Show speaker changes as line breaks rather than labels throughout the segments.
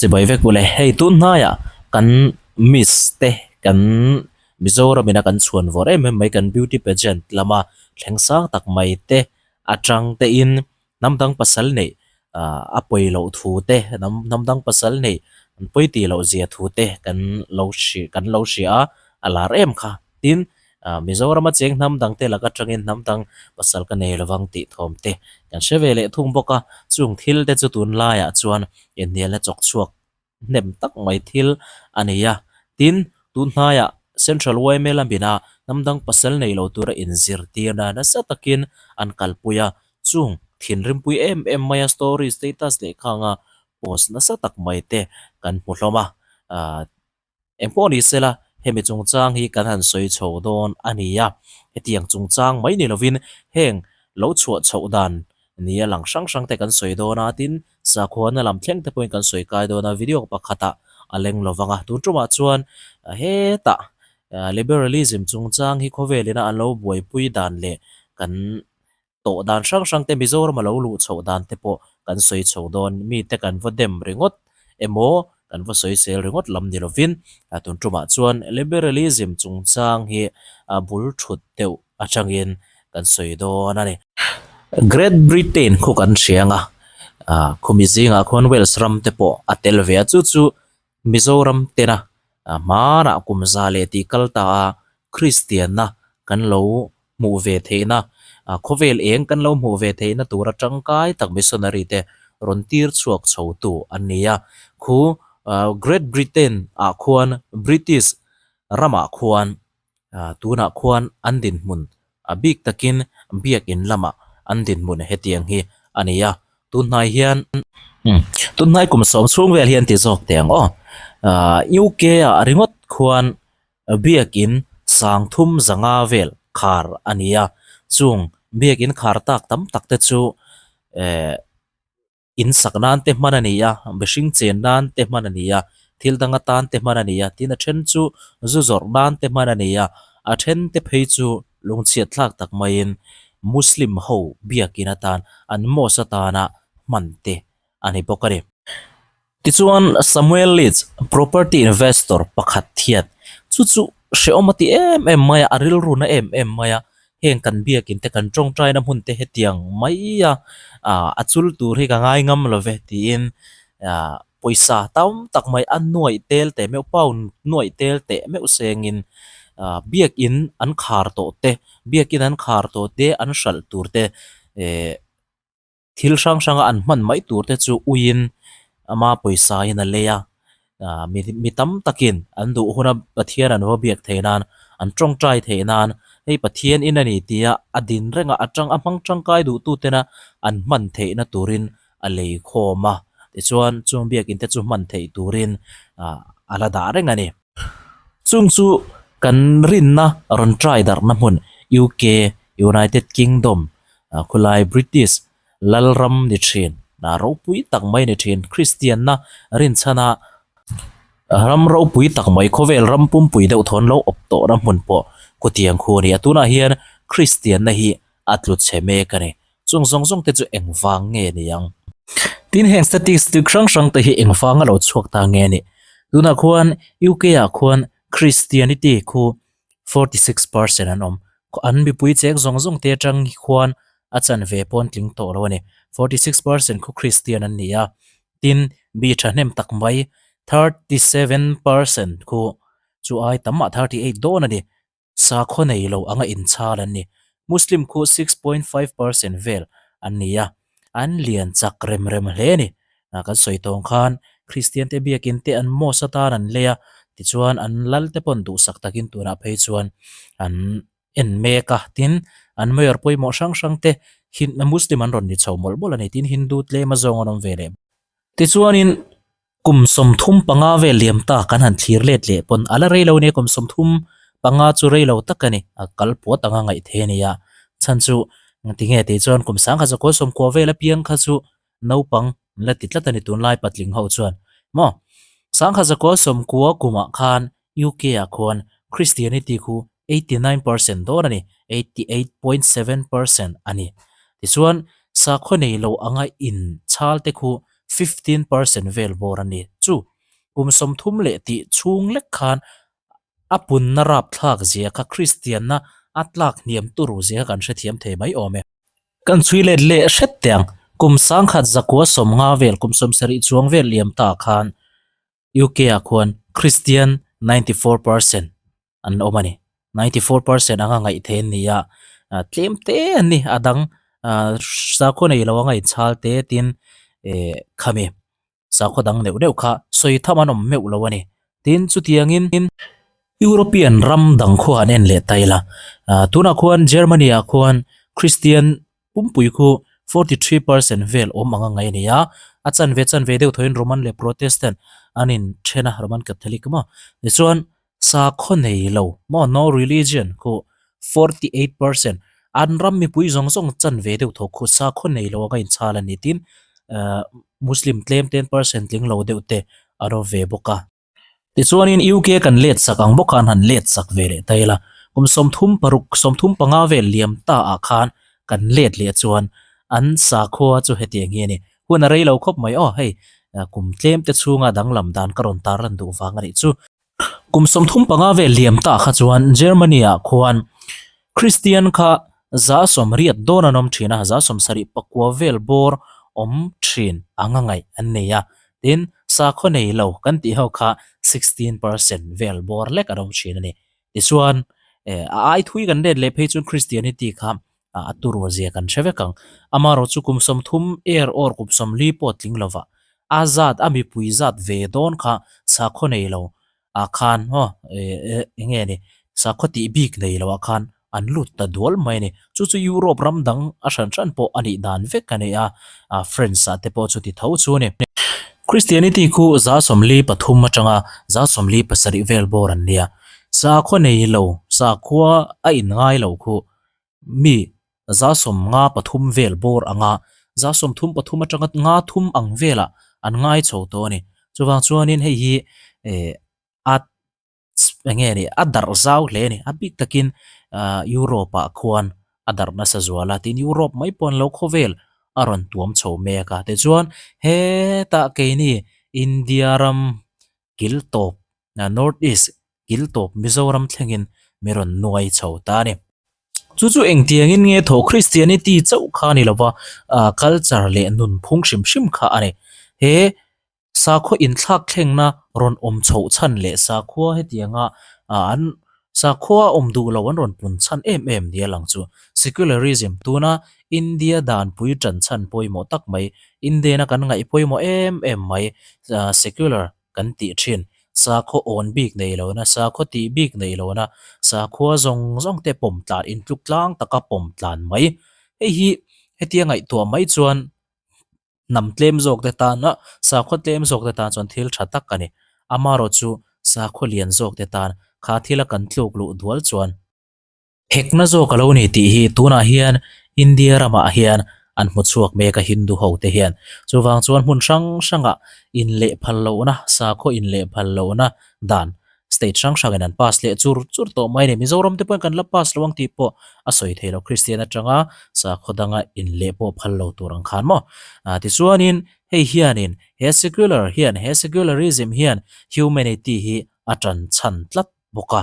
Chibai vek ule, hei tun hnaiah kan miss te kan Mizoram ina kan chhuan vawr em em mai kan beauty pageant lama thleng sang tak mai te atang te in hnam dang pasal neih ah a pawi loh thu te hnam hnam dang pasal neih an pawi tih loh zia thu te kan lo hri kan lo hria a a lar em kha tin ah Mizoram a cheng hnam dang te lak atangin hnam dang pasal ka nei lovang tih thawm te kan hre ve leh thung bawk a chung thil te chu tunlaiah chuan inhnialna chawk chhuak hnem tak mai thil a nei a tin tun hnaiah Central yma lamina hnam dang pasal nei lo tura inzirtirna nasa takin an kalpui a chung thinrimpui em em maia story status leh khanga post nasa tak mai te kan hmu hlawm a ah Eng pawh ni sela, hemi chungchang hi kan han sawi chho dawn a ni a. Hetiang chungchang mai ni lovin heng lo chhuah chhoh dan nia lang hrang hrang te kan sawi dawn a, tin sakhuana lam thleng te pawhin kan sawi kai dawn a, video pakhatah a leng lo vang a. Tun tumah chuan hetah liberalism chungchang hi khawvelina an lo buaipui dan leh kan tawh dan hrang hrang te Mizoram a lo luh chhoh dan te pawh kan sawi chho dawn mite kan va dem ringawt emaw kan va sawi sel ringawt lam ni lovin a tun tumah chuan liberalism chungchang hi a bul thut deuh atangin kan sawi dawn a ni. Great Britain khu kan hria ang a, ah khumi zingah khuan Wales ram te pawh a tel ve a chu chu Mizoram tena hmanah kum za leh tih kal ta a Kristianna kan lo hmuh ve theihna, khawvel eng kan lo hmuh ve theihna tura tangkai tak missionary te rawn tir chhuak chho tu an ni a. Khu Great Britain ah khuan British ramah khuan tunah khuan an dinhmun a bik takin biakin lamah an dinhmun hetiang hi a ni a. Tunhnai hian tunhnai kum sawm chhung vel hian ti zawk teh ang aw. UK ah ringawt khuan Biakin sang thum zanga vel khar a ni a, chung biakin khar tak tam tak te chu eh in sak nan te hman a ni a, mihring chen nan te hman a ni a, thil dang atan te hman a ni a, tin a then chu zu zawrh nan te hman a ni a, a then te phei chu lungchhiat thlak tak maiin Muslim ho biakin atan an mosque atana hman te a ni bawk a ni. Tichuan, Samuel Leeds, property investor pakhat hian chu chu hrehawm a ti em em mai a, a rilru na em em mai a, heng kan biakin te kan tawngtaina hmun te hetiang mai a, a chul tur hi ka ngai ngam lo ve tiin pawisa tam tak mai a nuaih tel teh meuh, pound nuaih tel teh meuh sengin biakin an khar tawh te, biakin an khar tawh te, an hralh tur te eh. Thil hrang hranga an hman mai tur te chu uiin ama pawisa in a lei a, ah mi mi tam takin an duh huna Pathian an va biak theih nan an tawngtai theih nan hei Pathian in a ni tia a din reng a a tang a hmang tangkai duh tu tena an hman theihna turin a lei khawm a tichuan chung biakin te chu hman theih turin ah a la dah reng a ni. Chung chu kan rinna rawn try darhna hmun UK, United Kingdom, khulai British lalram ni thin, ropui tak mai ni thin, Kristianna rinchhana ram ropui tak mai khawvel ram pumpui deuh thawn lo awp tawhna hmun pawh khutiang khu a ni a. Tunah hian Kristianna hi a tlu chhe mek a ni. Chung zawng zawng te chu engvang nge ni ang? Tin heng statistic hrang hrang te hi engvang a lo chhuak ta nge ni? Tunah khuan UK ah khuan Christianity khu 46% an awm. An mipui cheng zawng zawng te atang hi khuan a chanve pawn tling tawh lo a ni. 46% khu Christian an ni a. Tin mi thahnem tak mai 37% khu chu ai tam ah 38 dawn a ni. Sakhaw nei lo anga inchhal an ni. Muslim khu 6.5% vel an ni a, an lian chak rem rem hle a ni. Kan sawi tawng khan Kristian te biakin te an mosque atan an lei a, tichuan an lal te pawn duhsak takin tunah phei chuan an en mek a, tin an mayor pawimawh hrang hrang te Muslim an rawn ni chho mawlh mawlh a ni, tin Hindu tlem azawng an awm ve leh. Tichuanin Kum 35 vel liam ta kan han thlir let leh pawn a la rei lo nia kum 35 chu rei lo tak a ni a kal puat anga ngaih thei a ni a chhan chu tinge tih chuan kum sangkhat zakua sawmkua vel apiang kha chu naupang an la ti tlat a ni tunlai patling ho chuan maw sangkhat zakua sawmkua kumah khan UK ah khuan Christianity khu 89% dawn a ni 88.7% a ni tichuan sakhaw nei lo anga in chhal te khu 15% vel bawr a ni. Chu kum 30 leh tih chhung lek khan a punna rapthlak zia kha Kristianna a tlak hniam turu zia kha kan hrethiam thei mai awm e. Kan chhui let leh hret teh ang, kum sangkhat zakua 50 vel, kum 70 chuang vel liam ta khan UK ah khuan Kristian 94% an awm a ni. 94% anga ngaih theih an ni a, tlem te an ni a dang sakhaw nei lo anga inchhal te tin eh khami sakhaw dang neuh neuh kha sawi tham an awm meuh lo a ni. Tin chutiangin European ram dang khuah an en leh ta ila, tunah khuan Germany ah khuan Kristian Pumpui khu 43% vel awm anga ngai a ni a, a chanve chanve deuh thawhin Roman leh Protestant an inthen a, Roman Catholic maw? Tichuan sakhaw nei lo maw, no religion, khu 48% an ram mipui zawng zawng chanve deuh thaw khu sakhaw nei lo anga inchhal a ni tin Muslim tlem 10% tling lo deuh te a rawp ve bawk a. Tichuanin UK kan let sak ang bawk khan han let sak ve leh ta ila, kum 36, 35 vel liam ta ah khan kan let leh chuan an sakhua chu hetiang hi a ni. Hun a rei lo khawp mai aw, hei kum tlem te chhunga danglam dan ka rawn tar lan duh vang a nih chu. Kum 35 vel liam ta kha chuan Germany ah khuan Kristian kha 80 dawn an awm thin a, 79 vel bawr awm thin anga ngaih an nei a. Tin, sakhaw nei lo kan tih ho kha 16% vel bawr lek an awm thin a ni. Tichuan, a ai thui kan let leh phei chuan Christianity kha a turu zia kan hre vek ang. Amaherawh chu kum 30 er or kum 40 pawh tling lova a zat, a mipui zat ve dawn kha sakhaw nei lo ah khan aw eng nge ni sakhaw tih bik nei loh ah khan an lut ta dual mai a ni. Chu chu Europe ram dang a hran hran pawh a nih dan vek a ni a, ah France ah te pawh chu ti tho chu a ni. Christianity khu 73 atanga 77 vel bawr an nia. Sakhaw nei lo, sakhua a inngai lo khu mi 53 vel bawr anga 33 atanga 53 ang velah an ngai chho tawh a ni. Chuvang chuanin hei hi eh a eng nge ni a darh zau hle a ni. A bik takin ah Europe ah khuan a darh nasa zual a, tin Europe mai pawh an lo khawvel a rawn tuam chho mek a. Tichuan hetah keini India ram kil tawp North East kil tawp Mizoram thlengin mi rawn nuai chho ta a ni. Chu chu engtiangin nge thaw Christianity chauh kha a ni lova, culture leh nunphung hrim hrim kha a ni. He sakhaw inthlak thlengna rawn awm chhoh chhan leh sakhua hetianga an sakhua awm duh lo an rawn pun chhan em em nia lang chu secularism tuna India danpui tan chhan pawimawh tak mai, Indian-a kan ngaih pawimawh em em mai secular kan tih thin. Sakhaw awn bik nei lohna, sakhaw tih bik nei lohna, sakhua zawng zawng te pawm tlan, intluk tlang taka pawm tlan mai. Hei hi hetia ngaihtuah mai chuan hnam tlem zawk te tana, sakhaw tlem zawk te tan chuan thil tha tak a ni. Amaherawhchu sakhaw lian zawk te tan kha thila kan tluk luh dual chuan Hekna zawk a lo ni tih hi tunah hian India ramah hian an hmu chhuak mek a Hindu ho te hian. Chuvang chuan hmun hrang hrangah inleh phal lohna, sakhaw inleh phal lohna dan state hrang hrangin an pass leh chur chur tawh mai a ni. Mizoram te pawhin kan la pass lo ang tih pawh a sawi thei lo. Kristian atanga sakhaw danga inleh pawh phal lo tur ang khan maw. Tichuanin hei hianin he secular hian he secularism hian humanity hi a tan chhan tlat bawk a,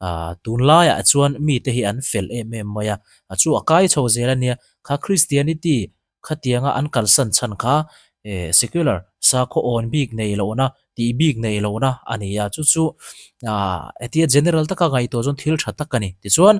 ah tunlaiah chuan mite hi an fel em em mai a, a chu a kai chho zel a nia, kha Christianity khatianga an kalsan chhan kha eh secular sakhaw awn bik nei lohna tih bik nei lohna a ni a, chu chu ah hetia general taka ngaihtuah chuan thil tha tak a ni. Tichuan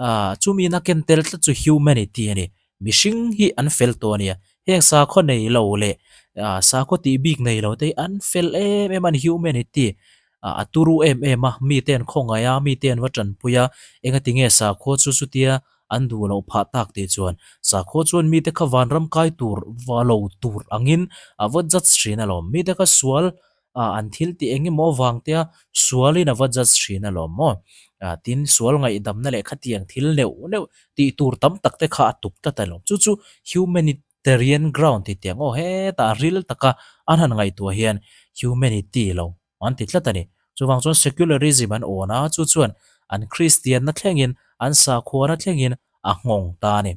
ah chumi na ken tel tlat chu humanity a ni, mihring hi an fel tawh a nia, heng sakhaw nei lo leh ah sakhaw tih bik nei lo te hi an fel em em a ni humanity a turu em em a, mite an khawngaih a, mite an va tanpui a, engati nge sakhua chu chutia an duh loh phah tak tih chuan sakhua chuan mite kha vanram kai tur va lo tur angin a va judge thin alawm, mite kha sual ah an thil tih eng emaw avang te a sualin a va judge thin alawm maw, ah tin sual ngaihdamna leh khatiang thil neuh neuh tih tur tam tak te kha a tuk tlat alawm, chu chu humanitarian ground tih tiang aw hetah ril taka an han ngaihtuah hian humanity lo an ti tlat a ni. Chuvang chuan secularism an awn a, chu chuan an Kristianna thlengin, an sakhuana thlengin a nghawng ta a ni.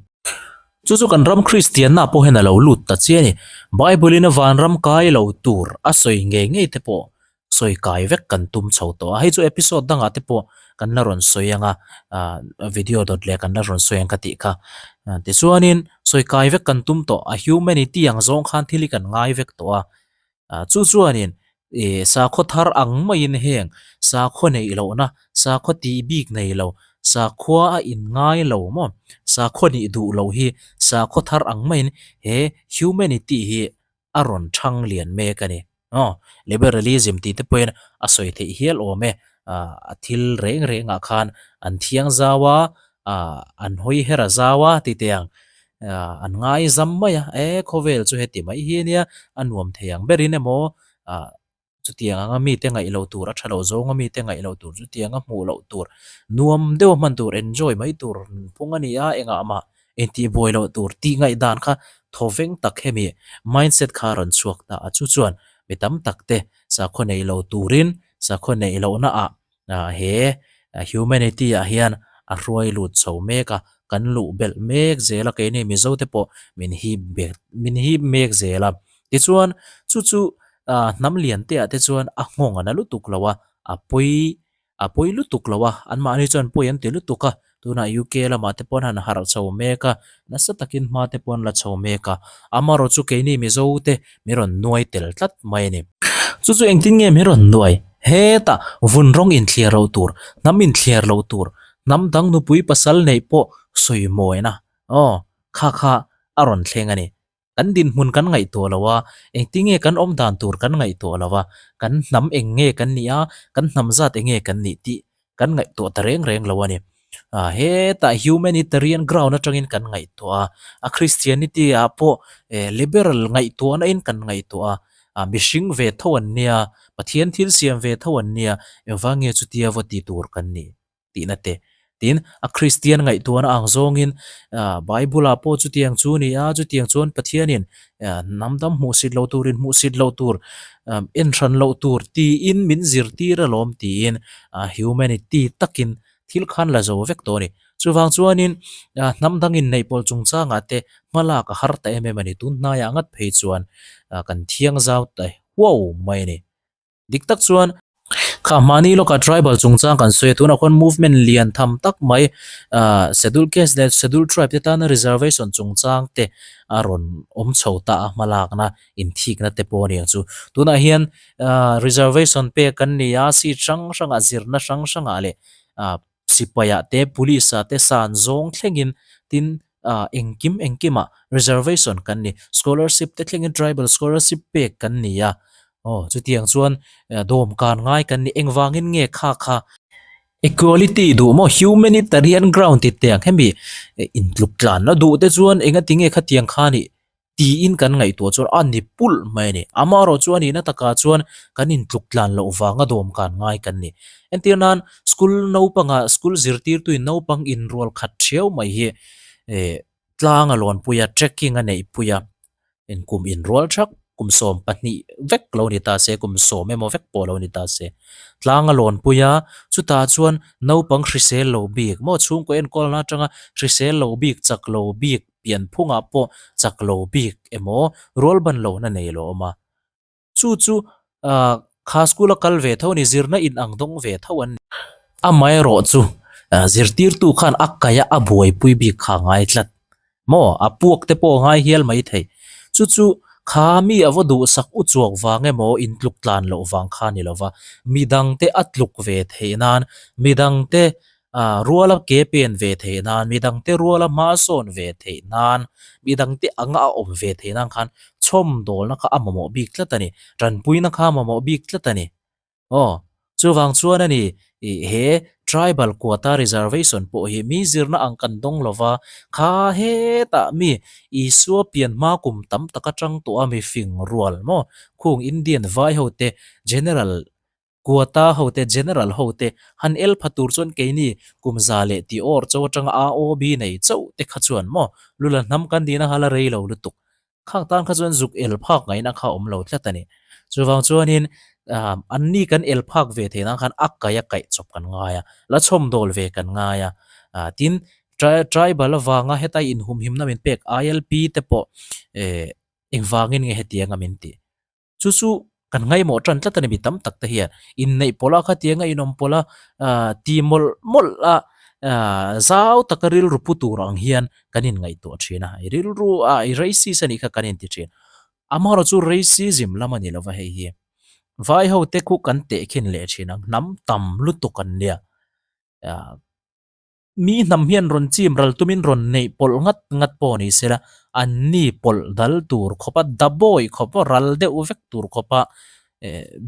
Chu chu kan ram Kristianna pawh hian a lo lut ta chiah a ni. Bible-in a vanram kai lo tur a sawi ngei ngei te pawh sawi kai vek kan tum chho tawh a. Hei chu episode dangah te pawh kan la rawn sawi ang a, video dawt leh kan la rawn sawi ang ka tih kha. Tichuanin sawi kai vek kan tum tawh a, humanity ang zawng khan thil hi kan ngai vek tawh a. Chu chuanin ih sakhaw thar ang maiin heng sakhaw neih lohna, sakhaw tih bik nei lo, sakhua a inngai lo maw, sakhaw nih duh loh hi sakhaw thar ang maiin he humanity hi a rawn thang lian mek a ni. Aw, liberalism tih te pawhin a sawi theih hial awm e. A thil reng rengah khan an thiang zau a, an hawi her a zau a ti teh ang. An ngai zam mai a, e khawvel chu heti mai hi ania, a nuam thei ang berin emaw chutiang anga mite ngaih loh tur, a tha lo zawnga mite ngaih loh tur, chutianga hmuh loh tur, nuam deuh a hman tur, enjoy mai tur phung a ni a, engah mah intihbuai loh tur tih ngaihdan kha thawveng tak hemi mindset kha a rawn chhuak ta a, chu chuan mi tam tak te sakhaw neih lo turin sakhaw neih lohna ah he humanity ah hian a hruai lut chho mek a, kan luh belh mek zel a, keini Mizo te pawh min hip bet min hip mek zel a, tichuan chu chu hnam lian te ah te chuan a nghawng a na lutuk lo a, a pawi a pawi lutuk lo a, anmahni chuan pawi an ti lutuk a, tunah UK lamah te pawh an han harh chho mek a, nasa takin hma te pawh an la chho mek a, amaherawh chu keini Mizo te min rawn nuai tel tlat mai a ni. Chu chu engtin nge min rawn nuai? Hetah vun rawng inthliar loh tur, hnam inthliar loh tur, hnam dang nupui pasal neih pawh sawi mawina aw kha kha a rawn thleng a ni. Kan dinhmun kan ngaihtuah lo a, engtin nge kan awm dan tur kan ngaihtuah lo a, kan hnam eng nge kan nih a, kan hnam zat eng nge kan nih tih kan ngaihtuah ta reng reng lo a ni. Ah hetah humanitarian ground atangin kan ngaihtuah a, a Christianity ah pawh eh liberal ngaihtuahna in kan ngaihtuah a, ah mihring ve tho an nia, Pathian thil siam ve tho an nia, engvang nge chutia va ti tur kan nih tihna te. Tin, a Kristian ngaihtuahna ang zawngin ah Bible ah pawh chutiang chu a ni a, chutiang chuan Pathianin ah hnam dam hmuhsit loh turin hmuhsit loh tur, en hran loh tur tiin min zirtir alawm tiin ah humanity takin thil khan la zo vek tawh a ni. Chuvang chuanin ah hnam dang inneih pawlh chungchangah te hma lak a har ta em em a ni. Tun hnaiah ngat phei chuan ah kan thiang zau ta huau mai a ni. Dik tak chuan kha mahni lawka tribal chungchang kan sawi a, tunah khuan movement lian tham tak mai ah schedule caste leh schedule tribe te tana reservation chungchang te a rawn awm chho ta a hmalakna inthikna te pawh a ni ang chu. Tunah hian ah reservation pek kan ni a, seat hrang hrangah zirna hrang hrangah leh ah Sipaiah te, Police ah te san zawng thlengin tin ah engkim engkimah reservation kan ni. Scholarship te thlengin tribal scholarship pek kan ni a. Aw chutiang chuan dawm kan ngai kan ni. Engvangin nge kha kha equality duh maw humanitarian ground ti teh ang hemi intluk tlanna duh te chuan engati nge khatiang kha nih tiin kan ngaihtuah chuan a ni pulh mai a ni. Amaherawh chu a nihna takah chuan kan intluk tlan loh vanga dawm kan ngai kan ni. Entir nan school naupangah school zirtirtuin naupang inrual khat thiau mai hi eh tlang a lawnpui a, trekking a neihpui a, inkum inrual thak kum 12 vek lo ni ta se, kum 10 emaw vek pawh lo ni ta se. Tlang a lawnpui a, chutah chuan naupang hrisel lo bik maw chhungkaw enkawlna atanga hrisel lo bik, chak lo bik, pianphungah pawh chak lo bik emaw rual ban lohna nei lo awm a. Chu chu ah kha school a kal ve tho a ni, zirna in ang dawng ve tho an ni. Amaherawh chu zirtirtu khan a kaih a, a buaipui bik kha a ngai tlat maw, a puak te pawh a ngai hial mai thei. Chu chu kha mi a va duhsak u chuak vang emaw intluk tlan loh vang kha a ni lo va, midangte a tluk ve theih nan, midangte Ah, ruala ke pen ve theih nan, midangte ruala hma sawn ve theih nan, midangte anga a awm ve theih nan khan chhawmdawlna kha a mamawh bik tlat a ni, tanpuina kha a mamawh bik tlat a ni. Aw, chuvang chuan a ni, ih he tribal quota reservation pawh hi mi zirna ang kan dawng lo va, kha hetah mi Isua pian hma kum tam tak atang tawh a mi fing rual maw, khung Indian vai ho te general Quota hote, General hote, han el pha tur chuan keini kum za leh tih awr cho atanga AOB nei chauh te kha chuan maw lula hnam kan dihna kha la rei lo lutuk. Khang tan kha chuan zuk el phak ngaihna kha awm lo tlat a ni. Chuvang chuanin anni kan el phak ve theih nan khan a kaih a kaih chawp kan ngai a, la chhawmdawl ve kan ngai a, tin Tribal avanga heta inhumhimna min pek ILP te pawh eh engvangin nge hetianga min tih. Chu chu kan ngaimawh tan tlat a ni mi tam tak te hian inneih pawlh a khatianga inawm pawlh a ah ti mawlh mawlh a ah zau taka rilru pu tur ang hian kan inngaihtuah thin a i rilru ah i racist a nih kha kan inti thin. Amaherawhchu racism lam a ni lova hei hi vai ho te khu kan tehkhin leh thin ang hnam tam lutuk an nia ah. Mi hnam hian rawn chim ral tumin rawn neih pawlh ngat ngat pawh ni sela, an ni pawlh dal tur khawpa dabawi khawpa ral deuh vek tur khawpa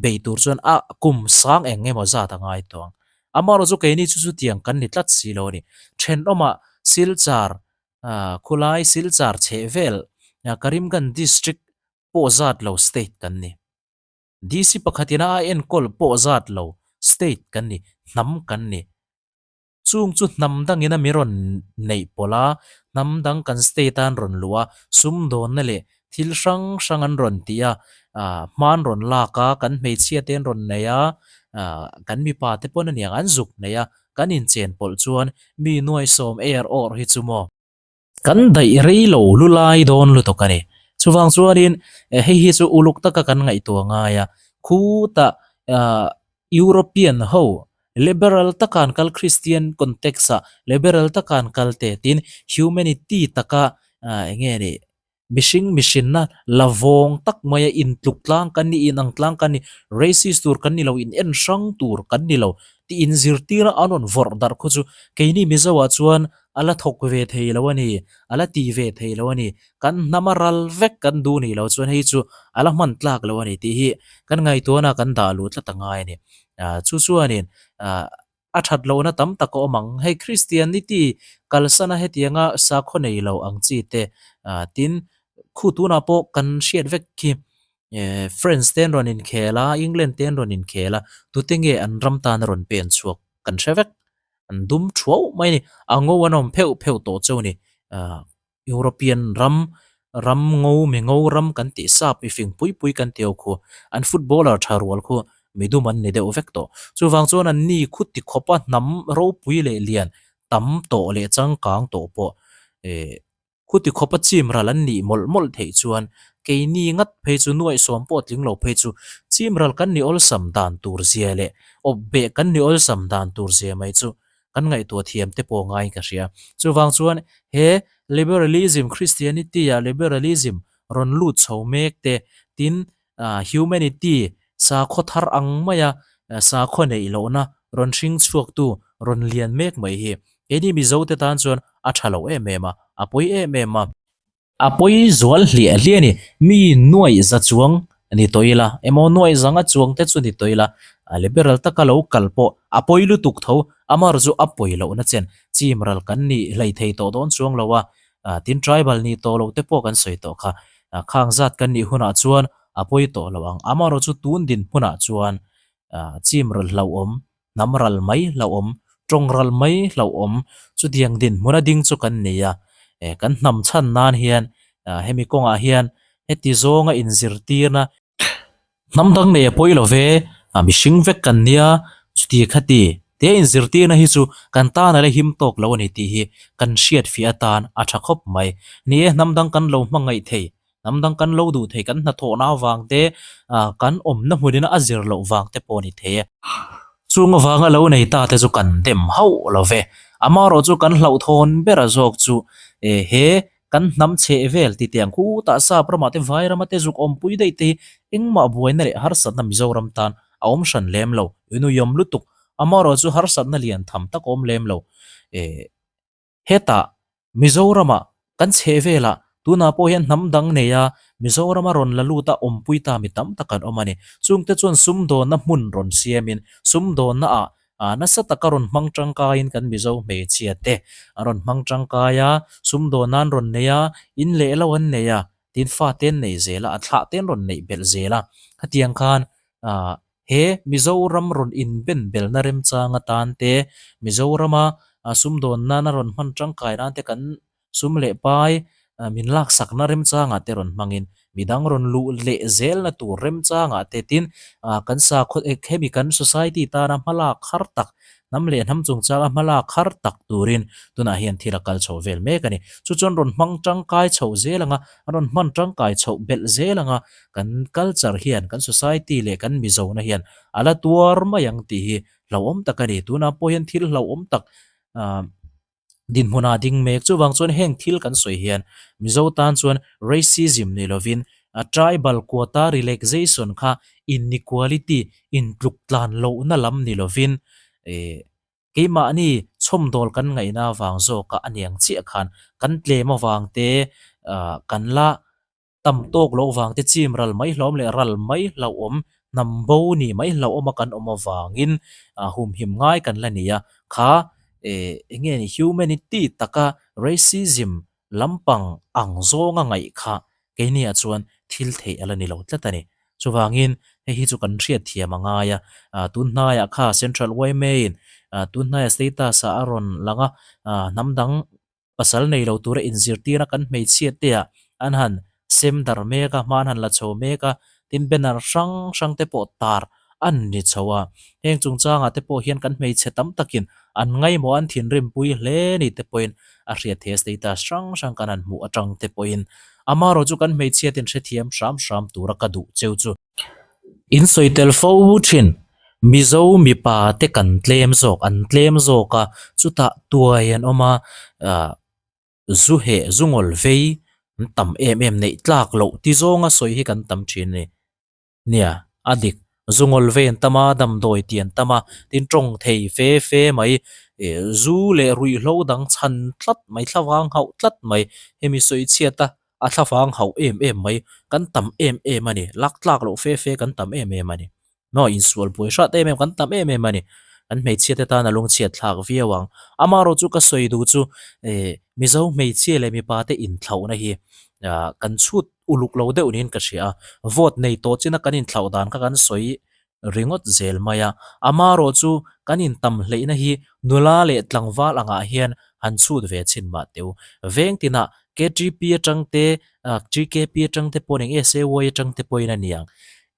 bei tur chuan a kum sang eng emaw zat a ngai tawh ang. Amaherawhchu chu keini chu chutiang kan ni tlat si lo a ni. Thenawmah Silchar khulai Silchar chheh vel Karimganj district pawh zat lo state kan ni. DC pakhatin a enkawl pawh zat lo state kan ni, hnam kan ni. Chung chu hnam dangin a mi rawn neih pawlh a, hnam dang kan state a an rawn luh a, sumdawnna leh thil hrang hrang an rawn tih a, ah hma an rawn lak a, kan hmeichhia te an rawn nei a, ah kan mipa te pawn aniang an zuk nei a, kan inchen pawlh chuan mi nuaisawm er awr hi chu maw. Kan daih rei lo lu lai dawn lutuk a ni. Chuvang chuanin hei hi chu uluk taka kan ngaihtuah ngai a, khutah European ho liberal taka an kal Christian context ah liberal taka an kal te tin humanity taka eng nge ni mihring mihrinna la vawng tak maia intluk tlang kan ni inang tlang kan ni racist tur kan ni lo in en hrang tur kan ni lo tih inzirtir a an rawn vawrh darh khu chu keini Mizo ah chuan A la thawk ve thei lo a ni, a la ti ve thei lo a ni, kan hnam a ral vek kan duh nih loh chuan hei chu a la hman tlak lo a ni tih hi kan ngaihtuahna kan dah luh tlat a ngai a ni. Chu chuanin a that lohna tam tak a awm ang, hei Christianity kalsana hetianga sakhaw nei lo ang chi te tin khu tunah pawh kan hriat vek khi France te an rawn inkhel a, England te an rawn inkhel a, tute nge an ram tan a rawn pen chhuak kan hre vek. An dum thuau mai a ni. A ngo an awm pheuh pheuh tawh cheu a ni. Ahh European ram, ram ngo mi ngo ram kan tih sap mi fing pui pui kan tih ho khu an footballer tha rual khu mi dum an ni deuh vek tawh. Chuvang chuan an ni khu ti khawpa hnam ropui leh lian tam tawh leh changkang tawh pawh eh Khuti khawpa chim ral an nih mawlh mawlh theih chuan keini ngat phei chu nuaihsawm pawh tling lo phei chu chim ral kan ni awlsam dan tur zia leh awp beh kan ni awlsam dan tur zia mai chu kan ngaihtuah thiam te pawh ngaiin ka hria. Chuvang chuan he liberalism, Christianity ah liberalism rawn lut chho mek te tin humanity sakhaw thar ang maia sakhaw neih lohna rawn hring chhuaktu rawn lian mek mai hi keini Mizo te tan chuan a tha lo em em a, a pawi em em a. A pawi zual hliah hliah a ni, mi nuaih za chuang ni tawh ila emaw nuaih zanga chuang te chu ni tawh ila liberal taka lo kal pawh a pawi lutuk tho, amaherawh chu a pawi lohna chen chim ral kan nih hlei thei tawh dawn chuang lo a, tin tribal nih tawh loh te pawh kan sawi tawh kha, khang zat kan nih hunah chuan a pawi tawh lo ang, amaherawh chu tun din hmunah chuan chim ral hlauhawm Hnam ral mai hlauhawm, tawng ral mai hlauhawm, chutiang dinhmun a ding chu kan nei a. Kan hnam chhan nan hian hemi kawngah hian heti zawnga inzirtirna hnam dang nei a pawi lo ve, mihring vek kan nia, chuti khati tia inzirtirna hi chu kan tan a la him tawk lo a ni tih hi kan hriatfiah atan a tha khawp mai. Ni e, hnam dang kan lo hmangaih thei Hnam dang kan lo duh thei, kan hnathawhna avang te, kan awmna hmunina a zir loh vang te pawh a ni thei e. Chung avanga lo nei ta te chu kan dem hauh lo ve. Amaherawh chu kan hlauhthawn bera zawk chu he kan hnam chheh vel ti tiang khutah sap ramah te vai rama te zuk awmpui daih te hi engmah buaina leh harsatna Mizoram tan a awm hran lem lo. Inuiawm lutuk. Amaherawh chu harsatna lian tham tak a awm lem lo. Hetah, Mizoramah, kan chheh velah, tunah pawh hian hnam dang neia Mizorama rawn la lut a awmpui ta mi tam tak an awm a ni. Chungte chuan sumdawnna hmun rawn siamin, sumdawnna ah nasa taka rawn hmang tangkaiin kan Mizo hmeichhia te an rawn hmang tangkai a, sumdawnna an rawn nei a, in leh lo an nei a, tin fate an nei zel a, a thlah te an rawn neih belh zel a. Khatiang khan He Mizoram rawn inben belna remchang atan te, Mizorama sumdawn nana rawn hman tangkai nan te kan sum leh pai Min laksakna remchangah te rawn hmangin midang rawn luh leh zelna tur remchangah te tin kan sakhaw hemi kan society tana hmalak har tak hnam leh hnam chungchanga hmalak har tak turin tunah hian thil a kal chho vel mek a ni. Chu chuan rawn hmang tangkai chhoh zel anga a rawn hman tangkai chhoh belh zel anga kan culture hian kan society leh kan Mizona hian a la tuar mai ang tih hi hlauhawm tak a ni. Tunah pawh hian thil hlauhawm tak ah. Dinhmunah ding mek. Chuvang chuan heng thil kan sawi hian Mizo tan chuan racism ni lovin a tribal quota relaxation kha inequality, intluk tlan lohna lam ni lovin eh keimahni chhawmdawl kan ngaihna avang zawka a niang chiah khan kan tlem avang te ah kan la Tam tawk loh vang te chim ral mai hlauhawm leh ral mai hlauhawm, hnam bo ni mai hlauhawm a kan awm avangin humhim ngai kan la ni a, kha eng nge ni humanity taka racism lampang ang zawnga ngaih kha keiniah chuan thil theih a la ni lo tlat a ni. Chuvangin hei hi chu kan hriatthiam a ngai a, tun hnaiah kha Central yma in tun hnaiah status ah a rawn lang a, hnam dang Pasal nei lo tura inzirtirna kan hmeichhia te ah an han sem dar mek a, hma an han la chho mek a, tin banner hrang hrang te pawh tar an ni chho a. Heng chungchangah te pawh hian kan hmeichhe tam takin an ngaimawh an thinrim pui hle ni te pawhin a hriat theih a, status hrang hrang kan han hmuh atang te pawhin amaherawh chu kan hmeichhia ten hrethiam hram hram tura ka duh cheu chu. In sawi tel fo thin, Mizo mipa te kan tlem zawk, an tlem zawk a, chutah tuai an awm a, ah zu heh, zu ngawl vei an tam em em neih tlak loh ti zawnga sawi hi kan tam thin a ni. Nia, a dik, zu ngawl vei an tam a, damdawi ti an tam a, tin tawng thei fe fe mai, eh zu leh ruihhlo dang chhan tlat mai, thlavang hauh tlat mai, hemi sawi chhiat a A thlavang hauh em em mai, kan tam em em a ni, lak tlak loh fe fe kan tam em em a ni. Maw insual buai hrat em em kan tam em em a ni. Kan hmeichhia te tan a lungchhiat thlak viau ang. Amaherawh chu ka sawi duh chu eh Mizo hmeichhia leh mipa te inthlauhna hi ah kan chhut uluk lo deuh niin ka hria a. Vote nei tawh china kan inthlauh dan kha kan sawi ringawt zel mai a. Amaherawh chu kan intam hleihna hi nula leh tlangval angah hian han chhut ve chhin mah teu. Veng tinah KTP atang te, GKP atang te pawh eng SAY atang te pawhin a niang.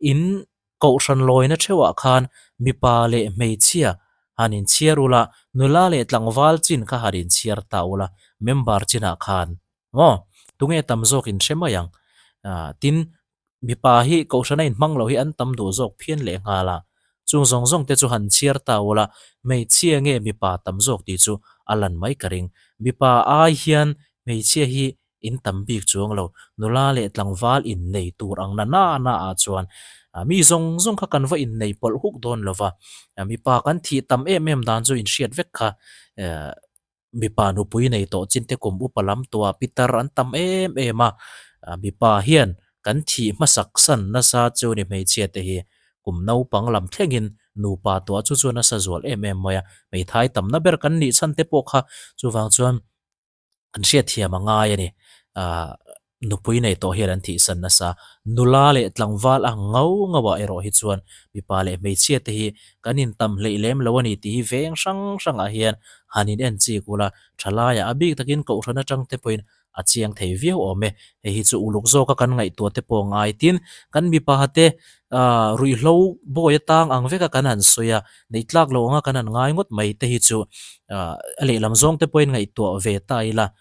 In kohhran lawina theuhah khan mipa leh hmeichhia han inchhiar ula, nula leh tlangval chin kha han inchhiar ta ula, member chinah khan maw tunge tam zawk in hre mai ang. Tin, Mipa hi kohhrana inhmang lo hi an tam duh zawk phian leh nghal a, chung zawng zawng te chu han chhiar ta ula, hmeichhia nge mipa tam zawk tih chu a lan mai ka ring. Mipa ai hian hmeichhia hi in tam bik chuang lo, nula leh tlangval innei tur ang na na na ah chuan mi zawng zawng kha kan va innei pawlh huk dawn lo va, mipa kan thih tam em em dan chu inhriat vek kha Mipa nupui nei tawh chin te kum upa lam tuah pitar an tam em em a, mipa hian kan thih hmasak san nasa chu ni hmeichhia te hi kum naupang lam thlengin nupa tuah chu chu nasa zual em em mai a, hmeithai tamna ber kan nih chhan te pawh kha chuvang chuan kan hriatthiam a ngai a ni. Nupui nei tawh hian an thihsan nasa. Nula leh tlangval ang ngau ngauah erawh hi chuan mipa leh hmeichhia te hi kan intam hleih lem lo a ni tih hi veng hrang hrangah hian han in en chik ula, thalaiah a bik takin kohhran atang te pawhin a chiang thei viau awm e. Hei hi chu uluk zawka kan ngaihtuah te pawh ngai tin kan mipa te ruihhlo bawi atang ang veka kan han sawi a, neih tlak loh anga kan han ngai ngawt mai te hi chu a lehlam zawng te pawhin ngaihtuah ve ta ila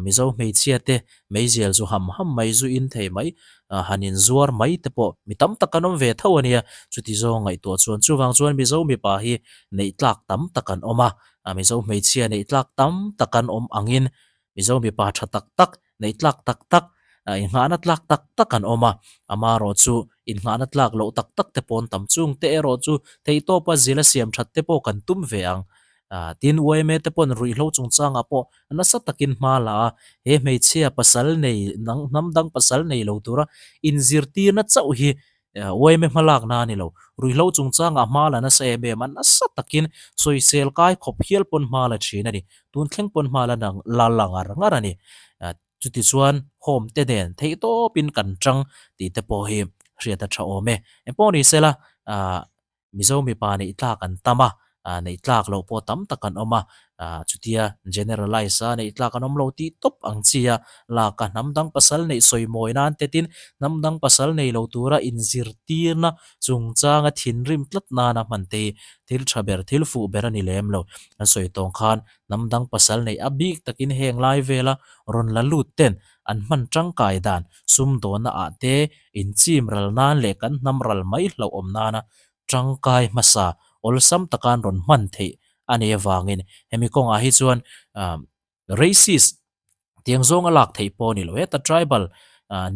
Mizo hmeichhia te meizial zu ham ham mai, zu in thei mai, han in zuar mai te pawh mi tam tak an awm ve tho a nia. Chuti zawng ngaihtuah chuan chuvang chuan Mizo mipa hi neih tlak tam tak an awm a, Mizo hmeichhia neih tlak tam tak an awm angin Mizo mipa tha tak tak, neih tlak tak tak, inghahna tlak tak tak an awm a, amaherawh chu inghahna tlak loh tak tak te pawh an tam chung te erawh chu theihtawpa zila siam that te pawh kan tum ve ang. Tin, yma te pawn ruihhlo chungchangah pawh nasa takin hma la a, he hmeichhia pasal nei nang hnam dang pasal nei lo tura inzirtirna chauh hi yma hmalakna a ni lo. Ruihhlo chungchangah hma la nasa em em a, nasa takin sawisel kai khawp hial pawn hma la thin a ni. Tun thleng pawn hma la la la ngar ngar a ni. Chutichuan home te nen theihtawpin kan tang tih te pawh hi hriat a tha awm e. Engpawh ni sela, Mizo mipa neih tlak an tam a, Ah neih tlak loh pawh tam tak an awm a, ah chutia generalize a neih tlak an awm lo tih tawp ang chi a, lak a hnam dang pasal neih sawi mawi nan te tin hnam dang pasal nei lo tura inzirtirna chungchanga thinrim tlat nana hman te hi thil tha ber thil fuh ber a ni lem lo. An sawi tawng khan hnam dang pasal neih a bik takin heng lai vela rawn la lut ten an hman tangkai dan sumdawnna ah te inchim ral nan leh kan hnam ral mai hlauhawm nana tangkai hmasa awlsam taka an rawn hman theih a nih avangin hemi kawngah hi chuan racist tiang zawnga lak theih pawh a ni lo. Heta tribal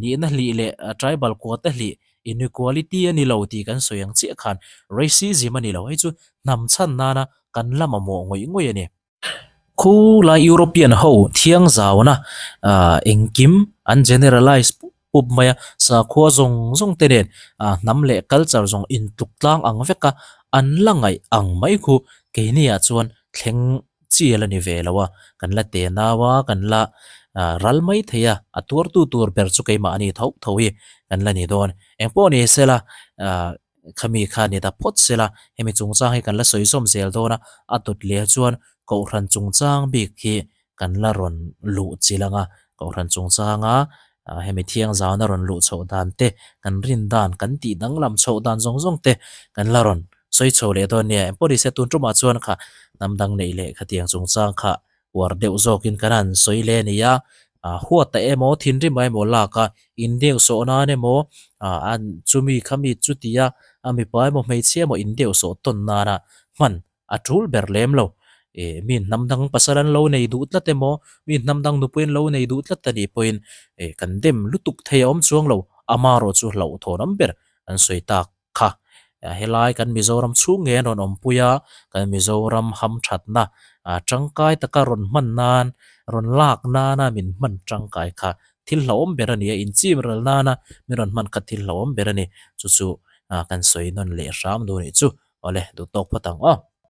nihna hlih leh tribal quota hlih inequality a ni lo tih kan sawi ang chiah khan racism a ni lo. Hei chu hnam chhan nana kan la mamawh ngawih ngawih a ni. Khulai European ho thiang zauna engkim an generalize pup pup mai a, sakhua zawng zawng te nen hnam leh culture zawng intluk tlang ang vek a, an la ngaih ang mai khu keini ah chuan thleng chi a la ni ve lo a, kan la te nau a, kan la ral mai thei a, a tuartu tur ber chu keimahni tho tho hi kan la ni dawn. Engpawh ni sela Khami kha ni ta phawt sela, hemi chungchang hi kan la sawi zawm zel dawn a, a dawt leh chuan Kohhran chungchang bik hi kan la rawn luh chilh ang a, Kohhran chungchanga hemi thiangzauna rawn luh chhoh dan te, kan rin dan, kan tih danglam chhoh dan zawng zawng te kan la rawn sawi chho leh dawn nia. Engpawhnise tun tumah chuan kha hnam dang neih leh khatiang chungchang kha uar deuh zawkin kan han sawi leh a ni a, huat ta emaw thinrim a emaw lak a indeu sawh nan emaw ah chumi khami chutia a mipa emaw hmeichhia emaw indeu sawh tawn nana hman a tul ber lem lo. Ih mi hnam dang pasal an lo nei duh tlat emaw mi hnam dang nupui an lo nei duh tlat a nih pawhin ih kan dem lutuk thei a awm chuang lo, amarawh chu hlauhthawn awm ber an sawi tak. Kha, helai kan Mizoram chhung nge an rawn awmpui a, kan Mizoram hamthatna tangkai taka rawn hman nan, rawn lak nana min hman tangkai kha thil hlauhawm ber a ni a, inchim ral nana min rawn hman kha thil hlauhawm ber a ni. Chu chu kan sawi nawn leh hram duh nih chu. Awle, duh tawk phawt ang aw.